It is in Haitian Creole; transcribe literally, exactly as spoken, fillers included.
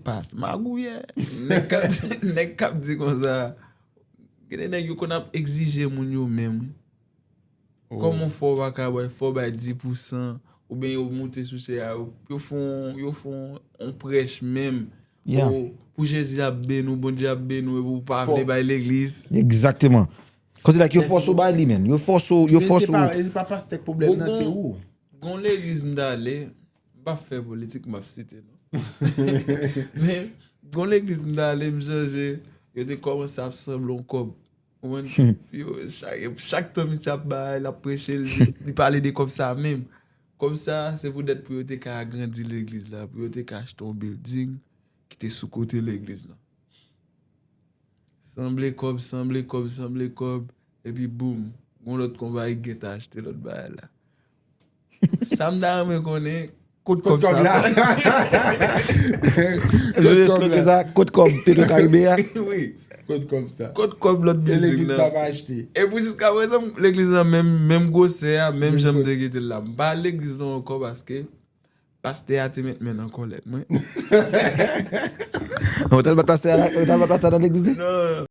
Past magouyè. Nèg k ap nèg k ap di konsa. Gen de nèg yo konn ap egzije moun yo menm wi. Kòman fò w pa ka bay, fò w bay dis pousan, oubyen yo moute sou sè a, yo, yo fè yon, yo fè yon, yon prèch menm. Pou Jezi ap beni w, Bondye ap beni w, epi w pa vle bay legliz. Egzakteman. Kòm se la ke yo fòse w bay li menm. Yo fòse w, yo fòse w. E se pa pastè k pwoblèm nan, se ou. Gon legliz m t ale, m p ap fè politik, m ap site non. Men, gon legliz m t ale, m chanje, yo te kòmanse ap sanble yon kòb. Ou konprann? Yo, chak, chak tan misye ap bay, l ap preche, li, li pale de kòb sa menm. Kòb sa, se poutèt pou yo te ka agrandi legliz la, pou yo te ka achte yon building ki te sou kote legliz la. Sanble kòb, sanble kòb, sanble kòb, epi boum, yon lòt konpayi ki gentan achte lòt bagay la. Sa m ta renmen konnen, kot kòb sa? Kot kòb sa? Kot kòb Petro Caribe a? Wi. Kot kòb sa? Kot kòb lòt building nan? E pou jiska prezan, legliz la menm, menm gwosè a, menm jan m te kite l la. M pa al legliz la ankò paske pastè a te met men nan kòlèt mwen. Ou t al bat pastè a, ou t al bat pastè a nan legliz li? Non, non, non.